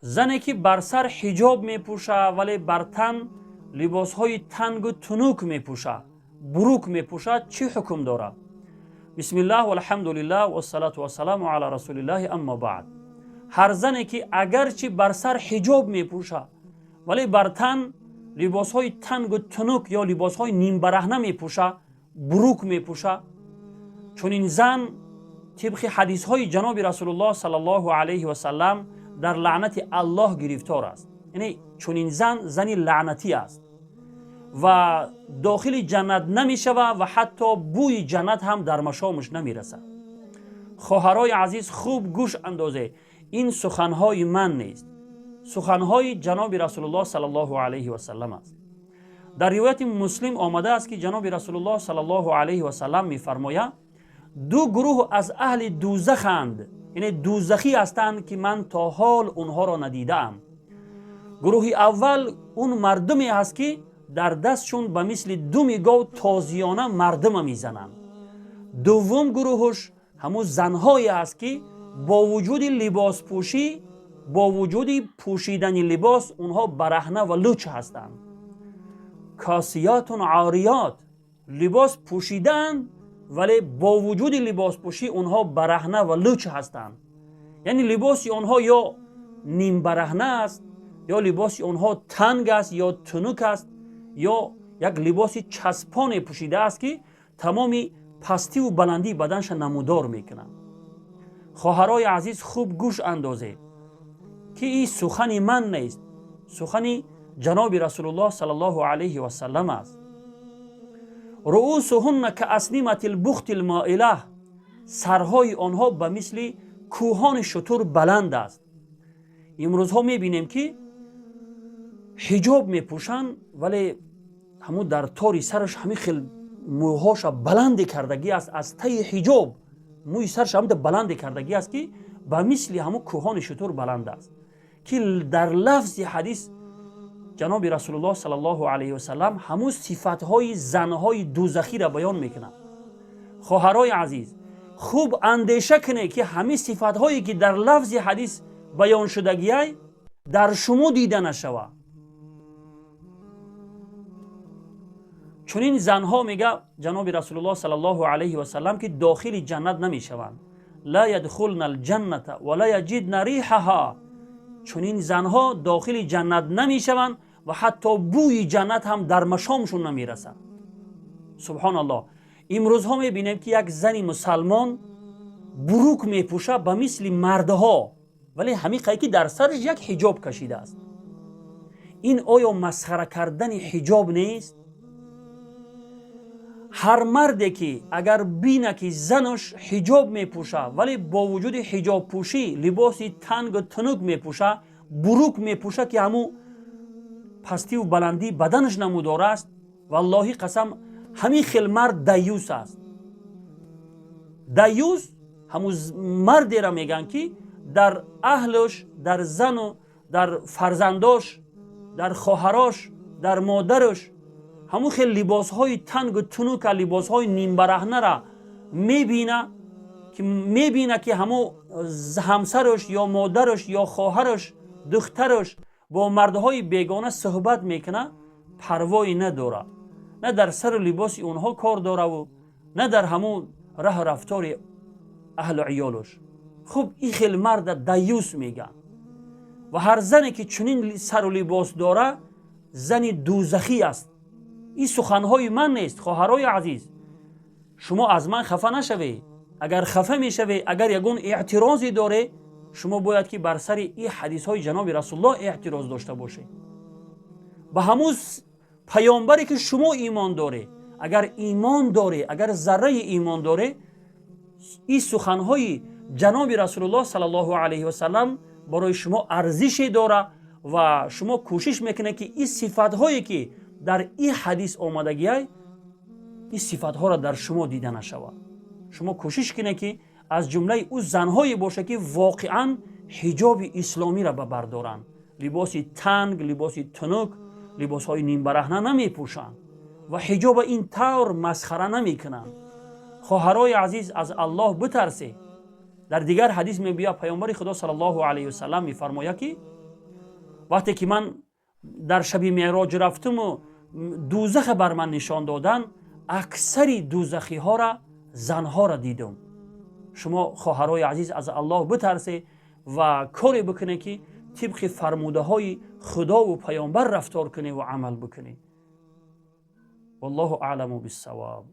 Зане ки бар сар ҳиҷоб мепӯша, вале бар тан либосҳои тангу тунук мепӯша, бурук мепӯшад, чӣ ҳукм дорад? Бисмиллаҳ валҳамдулиллаҳ вассалату вассаламу ала расулиллаҳи, аммо баъд. Ҳар зане ки агарчи бар сар ҳиҷоб мепӯша, вале бар тан либосҳои тангу тунук ё либосҳои нимбараҳна мепӯша, бурук мепӯша, чунин зан тибқи ҳадисҳои ҷаноби Расулуллоҳ саллаллоҳу алайҳи васаллам дар лаънати Аллоҳ гирифтор аст. Яъне чунин зан зани лаънатӣ аст ва дохили ҷаннат намешава ва ҳатто бӯи ҷаннат ҳам дар машомаш намерасад. Хоҳарои азиз, хуб гӯш андозе, ин суханҳои ман нест, суханҳои ҷаноби Расулуллоҳ саллаллоҳу алайҳи васаллам аст. Дар ривояти Муслим омадааст, ки ҷаноби Расулуллоҳ саллаллоҳу алайҳи васаллам мефармояд: ду гурӯҳ аз аҳли дӯзаханд, яъне дӯзахӣ ҳастанд, ки ман то ҳол онҳоро надидаам. Гурӯҳи аввал он мардуме ҳаст, ки дар дастшон ба мисли думи гов тозиёна мардума мезананд. Дуввум гурӯҳаш ҳамун занҳое ҳаст, ки бо вуҷуди либоспӯшӣ, бо вуҷуди пӯшидани либос, онҳо бараҳна ва луч ҳастанд. Косиятун ориёт, либос пӯшидаанд, вале бо вуҷуди либоспӯшӣ онҳо бараҳна ва луч ҳастанд. Яъне либоси онҳо ё нимбараҳна аст, ё либоси онҳо танг аст, ё тунук аст, ё як либоси часпоне пӯшидааст, ки тамоми пастиву баландии баданша намудор мекунад. Хоҳарои азиз, хуб гӯш андозед, ки ин сухани ман нест, сухани ҷаноби Расулуллоҳ саллаллоҳу алайҳи васаллам аст. Руусуҳунна кааснимати лбухти лмоилаҳ, сарҳои онҳо ба мисли кӯҳони шутур баланд аст. Имрӯзҳо мебинем, ки ҳиҷоб мепӯшанд, вале ҳамун дар тори сараш ҳамин хел мӯйҳоша баланде кардагӣ аст. Аз таи ҳиҷоб мӯи сараш ҳамда баланде кардагӣ аст, ки ба мисли ҳамун кӯҳони шутур баланд аст, ки дар лафзи ҳадис ҷаноби Расулуллоҳ саллаллоҳу алайҳи васаллам ҳамун сифатҳои занҳои дӯзахиро баён мекунад. Хоҳарои азиз, хуб андеша кунед, ки ҳамин сифатҳое ки дар лафзи ҳадис баён шудагиай дар шумо дида нашава. Чунин занҳо, мега ҷаноби Расулуллоҳ саллаллоҳу алайҳи васаллам, ки дохили ҷаннат намешаванд. Ла ядхулна алҷанната ва ла яҷидна риҳаҳа. Чунин занҳо дохили ҷаннат намешаванд ва ҳатто бӯи ҷаннат ҳам дар машомшон намерасад. Субҳоналлоҳ. Имрӯзҳо мебинем, ки як зани мусалмон бурук мепӯша ба мисли мардҳо, вале ҳамиқае ки дар сараш як ҳиҷоб кашидааст. Ин оё масхара кардани ҳиҷоб нест? Ҳар марде ки агар бина, ки занаш ҳиҷоб мепӯша, вале бо вуҷуди ҳиҷобпӯшӣ либоси тангу тунук мепӯша, бурук мепӯша, ки ҳамун пастиву баландии баданаш намудор аст, валлоҳи қасам, ҳамин хел мард даюс аст. Даюс ҳамун мардеро мегӯянд, ки дар аҳлаш, дар зану дар фарзандош, дар хоҳарош, дар модараш ҳамун хел либосҳои тангу тунука, либосҳои нимбараҳнара мебина, ки мебина, ки ҳамун ҳамсараш ё модараш ё хоҳараш, духтараш бо мардҳои бегона суҳбат мекунад, парвое надорад, на дар сару либоси онҳо кор дораву на дар ҳамун раҳу рафтори аҳлу иёлуш. Хуб, ин хел марда даюс мегӯянд. Ва ҳар зане ки чунин сару либос дора, зани дӯзахӣ аст. Ин суханҳои ман нест, хоҳарои азиз. Шумо аз ман хафа нашавед. Агар хафа мешавед, агар ягон эътирозе доре, шумо бояд ки бар сари ин ҳадисҳои ҷаноби Расулуллоҳ эътироз дошта бошед. Ба ҳамун паёмбаре ки шумо имон доре, агар имон доре, агар зарраи имон доре, ин суханҳои ҷаноби Расулуллоҳ саллаллоҳу алайҳи васаллам барои шумо арзише дора ва шумо кӯшиш мекунед, ки ин сифатҳое ки дар ин ҳадис омадагиай, ин сифатҳоро дар шумо дида нашавад. Шумо кӯшиш кунед, ки аз ҷумлаи ӯ занҳое бошад, ки воқеан ҳиҷоби исломиро ба бар доранд, либоси танг, либоси тунук, либосҳои нимбараҳна намепӯшанд ва ҳиҷоба ин тавр масхара намекунанд. Хоҳарои азиз, аз Аллоҳ битарсед. Дар дигар ҳадис мебиёяд, паёмбари Худо саллаллоҳу алайҳи васаллам мефармояд, ки Вақте ки ман дар шаби меъроҷ рафтуму дӯзаха бар ман нишон доданд, аксари дӯзахиҳоро занҳоро дидум. Шумо, хоҳарои азиз, аз Аллоҳ битарсе ва коре бикунед, ки тибқи фармудаҳои Худову паёмбар рафтор кунед ва амал бикунед. Валлоҳу аъламу биссавоб.